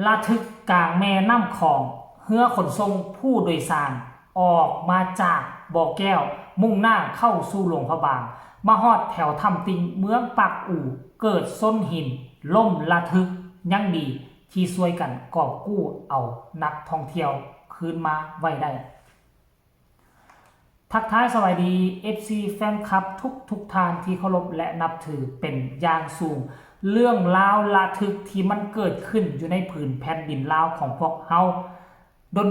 ລະທຶກກາງແມ່ນ້ຳຂອງ, ເຮືອຂົນສົ່ງຜູ້ໂດຍສານອອກມາຈາກບໍ່ແກ້ວ ມຸ່ງໜ້າເຂົ້າສູ່ຫຼວງພະບາງ, ມາຮອດແຖວຖ້ຳຕິ່ງ ເມືອງປາກອູ ເກີດຊົນຫີນລົ້ມລະທຶກ, ຍັງດີທີ່ຊ່ວຍກັນກອບກູ້ເອົານັກທ່ອງທ່ຽວຄືນມາໄວ້ໄດ້. ທັກທາຍສະບາຍດີ ເອັຟຊີ ແຟນຄລັບທຸກໆທ່ານທີ່ເຄົາລົບ ແລະ ນັບຖືເປັນຢ່າງສູງ. ເລື່ອງລາວລະທຶກທີ່ມັນເກີດຂຶ້ນຢູ່ໃນຜືນແຜ່ນດິນລາວຂອງພວກເຮົາ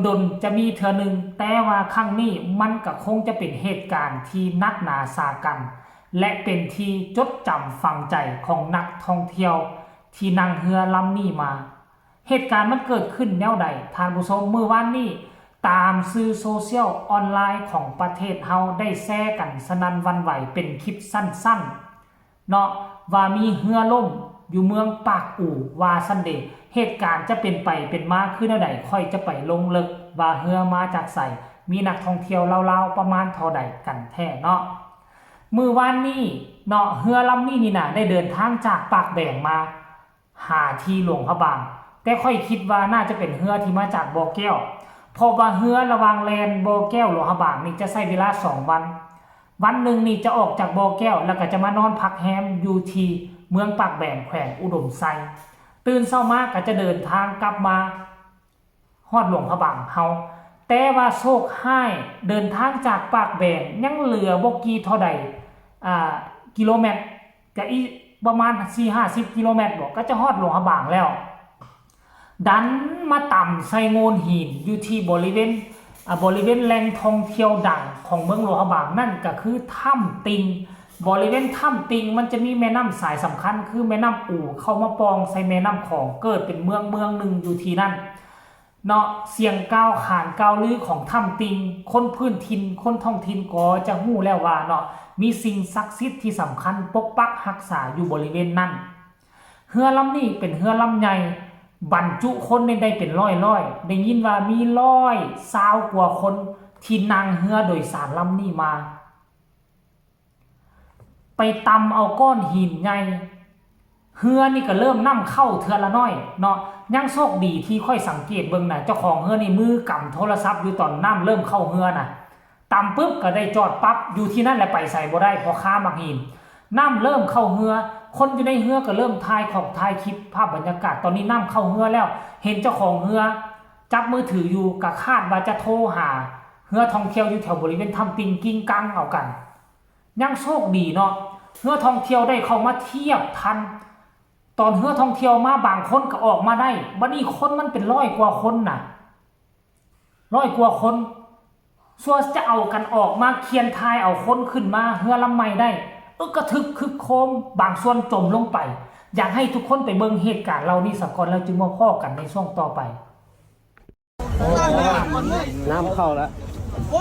ດົນໆຈະມີເທື່ອໜຶ່ງ, ແຕ່ວ່າຄັ້ງນີ້ມັນກະຄົງຈະເປັນເຫດການທີ່ໜັກໜາສາກັນ ແລະ ເປັນທີ່ຈົດຈຳຝັງໃຈຂອງນັກທ່ອງທ່ຽວທີ່ນັ່ງເຮືອລຳນີ້ມາ. ເຫດການມັນເກີດຂຶ້ນແນວໃດທ່ານຜູ້ຊົມ? ມື້ວານນີ້ ຕາມສື່ໂຊຊຽວອອນລາຍຂອງປະເທດເຮົາໄດ້ແຊກັນສະໜັ່ນຫວັ່ນໄຫວເປັນຄລິບສັ້ນໆເນາະ ວ່າມີເຮືອລົ້ມຢູ່ເມືອງປາກອູ ວ່າຊັ້ນເດ. ເຫດການຈະເປັນໄປເປັນມາຄືແນວໃດ ຂ້ອຍຈະໄປລົງເລິກວ່າເຮືອມາຈາກໃສ, ມີນັກທ່ອງທ່ຽວລາວໆປະມານເທົ່າໃດກັນແທ້ເນາະ. ມື້ວານນີ້ເນາະ ເຮືອລຳນີ້ນີ້ນະ ໄດ້ເດີນທາງຈາກປາກແບງມາ ຫາທີ່ຫຼວງພະບາງ, ແຕ່ຂ້ອຍຄິດວ່າໜ້າຈະເປັນເຮືອທີ່ມາຈາກບໍ່ແກ້ວ ເພາະວ່າເຮືອລະຫວ່າງແລ່ນບໍ່ແກ້ວ ຫຼວງພະບາງນີ້ຈະໃຊ້ເວລາສອງວັນ. ວັນໜຶ່ງນີ້ຈະອອກຈາກບໍ່ແກ້ວ ແລ້ວກໍຈະມານອນພັກແຮມຢູ່ທີ່ເມືອງປາກແບງ ແຂວງອຸດົມໄຊ, ຕື່ນເຊົ້າມາກໍຈະເດີນທາງກັບມາ ຮອດຫຼວງພະບາງເຮົາ. ແຕ່ວ່າໂຊກຮ້າຍ ເດີນທາງຈາກປາກແບງຍັງເຫຼືອບໍ່ກີ່ເທົ່າໃດ ອ່າ ກິໂລແມັດ, ກະອີກປະມານສີ່ຫ້າສິບກິໂລແມັດບໍ ກໍຈະຮອດຫຼວງພະບາງແລ້ວ. ດັນມາຕຳໃສ່ໂງ່ນຫີນຢູ່ທີ່ບໍລິເວນ ອ່າ ບໍລິເວນແຫຼ່ງທ່ອງທ່ຽວດັງຂອງເມືອງຫຼວງພະບາງ ນັ້ນກໍຄືຖ້ຳຕິ່ງ. ບໍລິເວນຖ້ຳຕິ່ງມັນຈະມີແມ່ນ້ຳສາຍສຳຄັນ ຄືແມ່ນ້ຳອູ ເຂົ້າມາປ່ອງໃສ່ແມ່ນ້ຳຂອງ ເກີດເປັນເມືອງເມືອງໜຶ່ງຢູ່ທີ່ນັ້ນ. ເນາະ ສຽງກ່າວຂານກ່າວລືຂອງຖ້ຳຕິ່ງ ຄົນພື້ນຖິ່ນ ຄົນທ້ອງຖິ່ນກໍຈະຮູ້ແລ້ວວ່າເນາະ ມີສິ່ງສັກສິດທີ່ສຳຄັນປົກປັກຮັກສາຢູ່ບໍລິເວນນັ້ນ. ເຮືອລຳນີ້ເປັນເຮືອລຳໃຫຍ່ ບັນຈຸຄົນນີ້ໄດ້ເປັນຮ້ອຍໆ ໄດ້ຍິນວ່າມີຮ້ອຍຊາວກວ່າຄົນທີ່ນັ່ງເຮືອໂດຍສານລຳນີ້ມາ. ໄປຕຳເອົາກ້ອນຫີນໃຫຍ່ ເຮືອນີ້ກໍເລີ່ມນ້ຳເຂົ້າເທື່ອລະໜ້ອຍເນາະ. ຍັງໂຊກດີທີ່ຂ້ອຍສັງເກດເບິ່ງນະ ເຈົ້າຂອງເຮືອນີ້ມືກຳໂທລະສັບຢູ່ຕອນນ້ຳເລີ່ມເຂົ້າເຮືອນະ. ຕຳປຶບກໍໄດ້ຈອດປັບຢູ່ທີ່ນັ້ນແຫຼະ ໄປໃສບໍ່ໄດ້ ພໍ່ຄ້າໝາກຫີນ. ນ້ຳເລີ່ມເຂົ້າເຮືອ ຄົນຢູ່ໃນເຮືອກໍເລີ່ມຖ່າຍຂອງ ຖ່າຍຄລິບພາບບັນຍາກາດ. ຕອນນີ້ນ້ຳເຂົ້າເຮືອແລ້ວ ເຫັນເຈົ້າຂອງເຮືອຈັບມືຖືຢູ່ ກໍຄາດວ່າຈະໂທຫາເຮືອທ່ອງທ່ຽວຢູ່ແຖວບໍລິເວນຖ້ຳຕິ່ງກິ້ງກັງເອົາກັນ. ຍັງໂຊກດີເນາະ ເຮືອທ່ອງທ່ຽວໄດ້ເຂົ້າມາທຽບທັນ. ຕອນເຮືອທ່ອງທ່ຽວມາ ບາງຄົນກໍອອກມາໄດ້. ບັດນີ້ຄົນມັນເປັນຮ້ອຍກວ່າຄົນນະ ຮ້ອຍກວ່າຄົນ ຊົ່ວຈະເອົາກັນອອກມາຄຽນທາຍເອົາຄົນຂຶ້ນມາເຮືອລຳໃໝ່ໄດ້. ອຶກກະທຶກຄຶກໂຄມ ບາງສ່ວນຈົມລົງໄປ. ຢາກໃຫ້ທຸກຄົນໄປເບິ່ງເຫດການເຫຼົ່ານີ້ສາກ່ອນ ແລ້ວຈຶ່ງມາພໍ້ກັນໃນຊ່ວງຕໍ່ໄປ. ໂອ້ ນ້ຳເຂົ້າແລ້ວ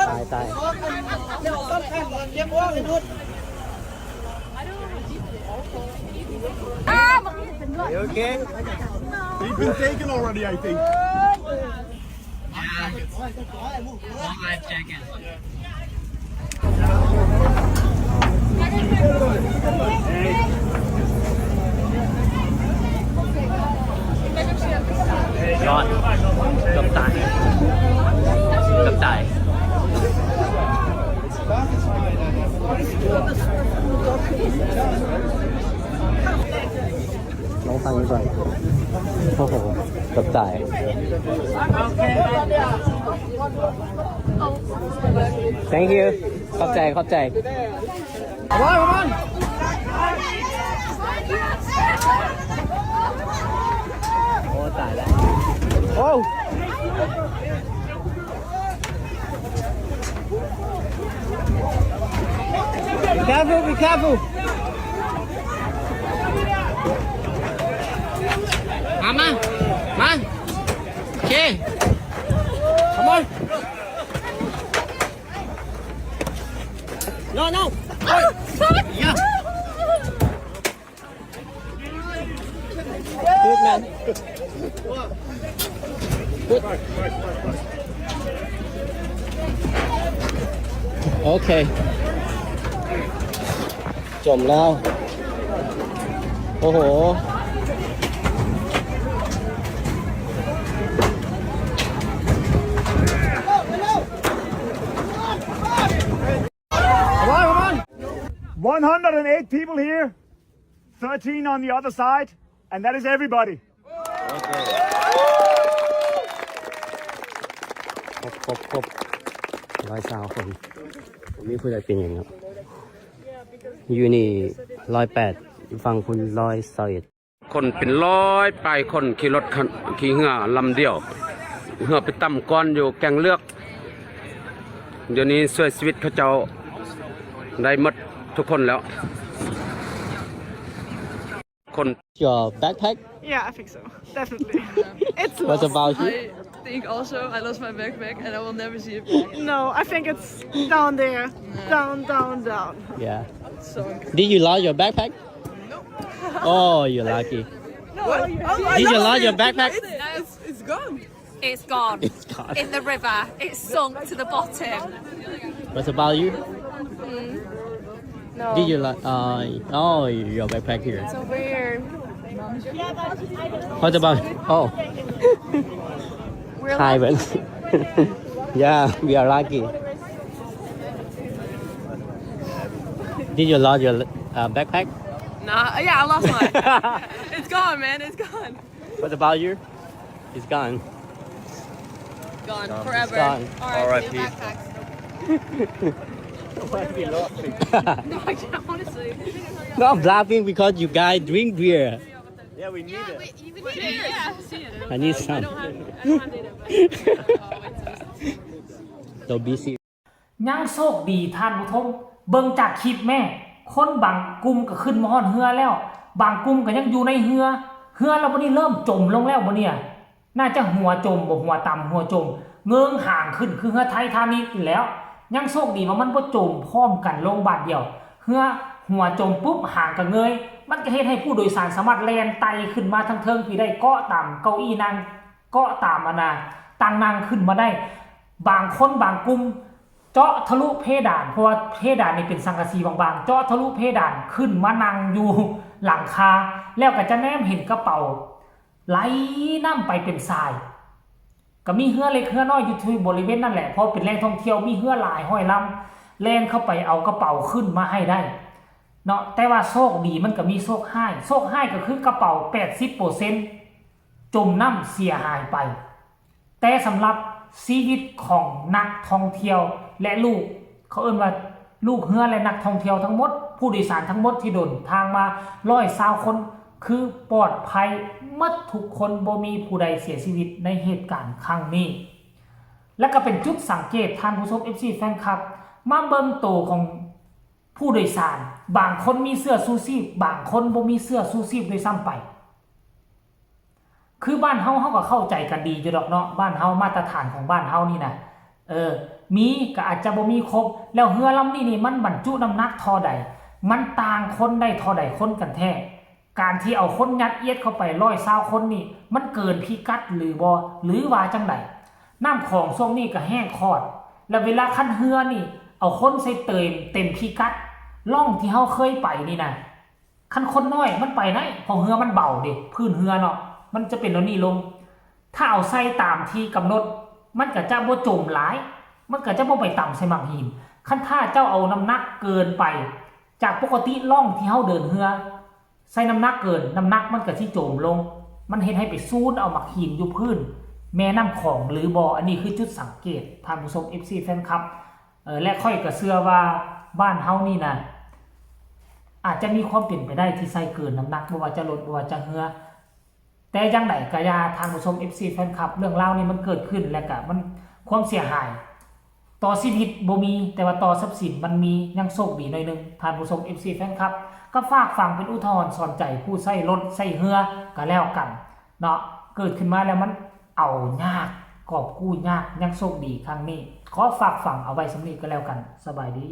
ຕາຍ ຕາຍ. You okay? He's been taken already, I think. Long life jacket. ລອດ ເກືອບຕາຍ ເກືອບຕາຍ. ລອງຟັງກ່ອນ. ໂອ້ໂຫ ເກືອບຕາຍ. Thank you. ຂອບໃຈ ຂອບໃຈ. ໂອ້ ຕາຍແລ້ວ. ໂອ້. Be careful, be careful. ມາ ມາ ມາ. ໂອເຄ Come on. No, no. Yeah. Good man. Good. ໂອເຄ ຈົມແລ້ວ. ໂອ້ໂຫ. one hundred eight people here, thirteen on the other side, and that is everybody. ຄົບ ຄົບ ຄົບ ຮ້ອຍຊາວຄົນ ບໍ່ມີຜູ້ໃດເປັນຫຍັງເນາະ. ຢູ່ນີ້ຮ້ອຍແປດ ຢູ່ຝັ່ງພຸ້ນຮ້ອຍຊາວເອັດ. ຄົນເປັນຮ້ອຍປາຍຄົນຂີ່ລົດຄັນ ຂີ່ເຮືອລຳດຽວ ເຮືອໄປຕ່ຳກ່ອນຢູ່ແກ່ງເລືອກ. ດຽວນີ້ຊ່ວຍຊີວິດເຂົາເຈົ້າໄດ້ໝົດທຸກຄົນແລ້ວ. ຄົນ Your backpack? Yeah, I think so. Definitely. It's lost. What about you? I think also I lost my backpack and I will never see it back. No, I think it's down there. Down, down, down. Yeah. So Did you lost your backpack? Oh, you're lucky. No, Did you lost your backpack? It's, it's, it's gone. It's gone. It's gone. In the river. It sunk to the bottom. What about you? No. Did you lo-, uh, oh, your backpack here. It's over here. What about, oh. We're Hi, lucky. Yeah, we are lucky. Did you lost your, uh, backpack? Nah, yeah, I lost mine. It's gone, man. It's gone. What about you? It's gone. Gone. Gone. Forever. It's gone. R I P. R I P. New backpacks. Why are we laughing? No, I can't, honestly. No, I'm laughing because you guys drink beer. Yeah, we need it. Yeah, we, we need it. Yeah. I need some. I don't have, I don't have any of it. Don't be serious. ຍັງໂຊກດີທ່ານຜູ້ຊົມ ເບິ່ງຈາກຄລິບແມ້ ຄົນບາງກຸ່ມກໍຂຶ້ນມາຮອດເຮືອແລ້ວ ບາງກຸ່ມກໍຍັງຢູ່ໃນເຮືອ ເຮືອລະບັດນີ້ເລີ່ມຈົມລົງແລ້ວ ບັດນີ້ ໜ້າຈະຫົວຈົມ ບໍ່ ຫົວຕ່ຳ ຫົວຈົມ ເງີຍຫາງຂຶ້ນ ຄືເຮືອໄທທານິກນີ້ແຫຼ້ວ. ຍັງໂຊກດີວ່າມັນບໍ່ຈົມພ້ອມກັນລົງບາດດຽວ ເຮືອຫົວຈົມປຸບ ຫາງກໍເງີຍ ມັນກໍເຮັດໃຫ້ຜູ້ໂດຍສານສາມາດແລ່ນໄຕ່ຂຶ້ນມາທາງເທິງພີ້ໄດ້ ເກາະຕາມເກົ້າອີ່ນັ່ງ ເກາະຕາມອັນນ່າ ຕັ່ງນັ່ງຂຶ້ນມາໄດ້. ບາງຄົນບາງກຸ່ມ ເຈາະທະລຸເພດານ ເພາະວ່າເພດານນີ້ເປັນສັງກະສີບາງໆ ເຈາະທະລຸເພດານຂຶ້ນມານັ່ງຢູ່ຫຼັງຄາ ແລ້ວກໍຈະແນມເຫັນກະເປົາໄຫຼນຳໄປເປັນສາຍ. ກໍມີເຮືອເລັກເຮືອນ້ອຍຢູ່ທີ່ບໍລິເວນນັ້ນແຫຼະ ເພາະເປັນແຫຼ່ງທ່ອງທ່ຽວ ມີເຮືອຫຼາຍຮ້ອຍລຳ ແລ່ນເຂົ້າໄປເອົາກະເປົາຂຶ້ນມາໃຫ້ໄດ້ເນາະ. ແຕ່ວ່າໂຊກດີມັນກໍມີໂຊກຮ້າຍ ໂຊກຮ້າຍກໍຄືກະເປົາແປດສິບເປີເຊັນ ຈົມນ້ຳເສຍຫາຍໄປ. ແຕ່ສຳລັບຊີວິດຂອງນັກທ່ອງທ່ຽວ ແລະ ລູກ ເຂົາເອີ້ນວ່າລູກເຮືອ ແລະ ນັກທ່ອງທ່ຽວທັງໝົດ ຜູ້ໂດຍສານທັງໝົດທີ່ເດີນທາງມາຮ້ອຍຊາວຄົນ ຄືປອດໄພໝົດທຸກຄົນ ບໍ່ມີຜູ້ໃດເສຍຊີວິດໃນເຫດການຄັ້ງນີ້. ແລະ ກໍເປັນຈຸດສັງເກດ ທ່ານຜູ້ຊົມ ເອັຟຊີ ແຟນຄລັບ ມາເບິ່ງໂຕຂອງຜູ້ໂດຍສານ ບາງຄົນມີເສື້ອຊູຊີບ ບາງຄົນບໍ່ມີເສື້ອຊູຊີບດ້ວຍຊ້ຳໄປ. ຄືບ້ານເຮົາ ເຮົາກໍເຂົ້າໃຈກັນດີຢູ່ດອກເນາະ ບ້ານເຮົາ ມາດຕະຖານຂອງບ້ານເຮົານີ້ນະ ເອີ ມີກໍອາດຈະບໍ່ມີຄົບ. ແລ້ວເຮືອລຳນີ້ນີ້ ມັນບັນຈຸນ້ຳໜັກທໍ່ໃດ? ມັນຕ່າງຄົນໄດ້ທໍ່ໃດຄົນກັນແທ້? ການທີ່ເອົາຄົນຍັດອຽດເຂົ້າໄປຮ້ອຍຊາວຄົນນີ້ ມັນເກີນພິກັດຫຼືບໍ່ ຫຼືວ່າຈັ່ງໃດ? ນ້ຳຂອງຊ່ວງນີ້ກໍແຫ້ງຂອດ ແລ້ວເວລາຄັນເຮືອນີ້ ເອົາຄົນໃສ່ເຕັມ ເຕັມພິກັດ ລ່ອງທີ່ເຮົາເຄີຍໄປນີ້ນະ ຄັນຄົນນ້ອຍມັນໄປໄດ້ ເພາະເຮືອມັນເບົາເດ້ ພື້ນເຮືອເນາະ ມັນຈະເປັນແນວນີ້ລົງ. ຖ້າເອົາໃສ່ຕາມທີ່ກຳນົດ ມັນກໍຈະບໍ່ຈົມຫຼາຍ ມັນກໍຈະບໍ່ໄປຕຳໃສ່ໝາກຫີນ. ຄັນຖ້າເຈົ້າເອົານ້ຳໜັກເກີນໄປ ຈາກປົກກະຕິລ່ອງທີ່ເຮົາເດີນເຮືອ ໃສ່ນ້ຳໜັກເກີນ ນ້ຳໜັກມັນກໍຊິໂຈມລົງ ມັນເຮັດໃຫ້ໄປຊູນເອົາໝາກຫີນຢູ່ພື້ນແມ່ນ້ຳຂອງຫຼືບໍ່. ອັນນີ້ຄືຈຸດສັງເກດ ທ່ານຜູ້ຊົມ ເອັຟຊີ ແຟນຄລັບ. ເອີ ແລະ ຂ້ອຍກໍເຊື່ອວ່າບ້ານເຮົານີ້ນະ ອາດຈະມີຄວາມເປັນໄປໄດ້ທີ່ໃສ່ເກີນນ້ຳໜັກ ບໍ່ວ່າຈະລົດ ບໍ່ວ່າຈະເຮືອ. ແຕ່ຢ່າງໃດກໍຢ່າ ທ່ານຜູ້ຊົມ ເອັຟຊີ ແຟນຄລັບ ເລື່ອງລາວນີ້ມັນເກີດຂຶ້ນ ແລະ ກະມັນ ຄວາມເສຍຫາຍຕໍ່ຊີວິດບໍ່ມີ ແຕ່ວ່າຕໍ່ຊັບສິນມັນມີ. ຍັງໂຊກດີໜ້ອຍໜຶ່ງ ທ່ານຜູ້ຊົມ ເອັຟຊີ ແຟນຄລັບ ກໍຝາກຝັງເປັນອຸທາຫອນສອນໃຈຜູ້ໃຊ້ລົດໃຊ້ເຮືອກໍແລ້ວກັນເນາະ. ເກີດຂຶ້ນມາແລ້ວມັນເອົາຍາກ ກອບກູ້ຍາກ ຍັງໂຊກດີຄັ້ງນີ້. ຂໍຝາກຝັງເອົາໄວ້ສ່ຳນີ້ກໍແລ້ວກັນ. ສະບາຍດີ.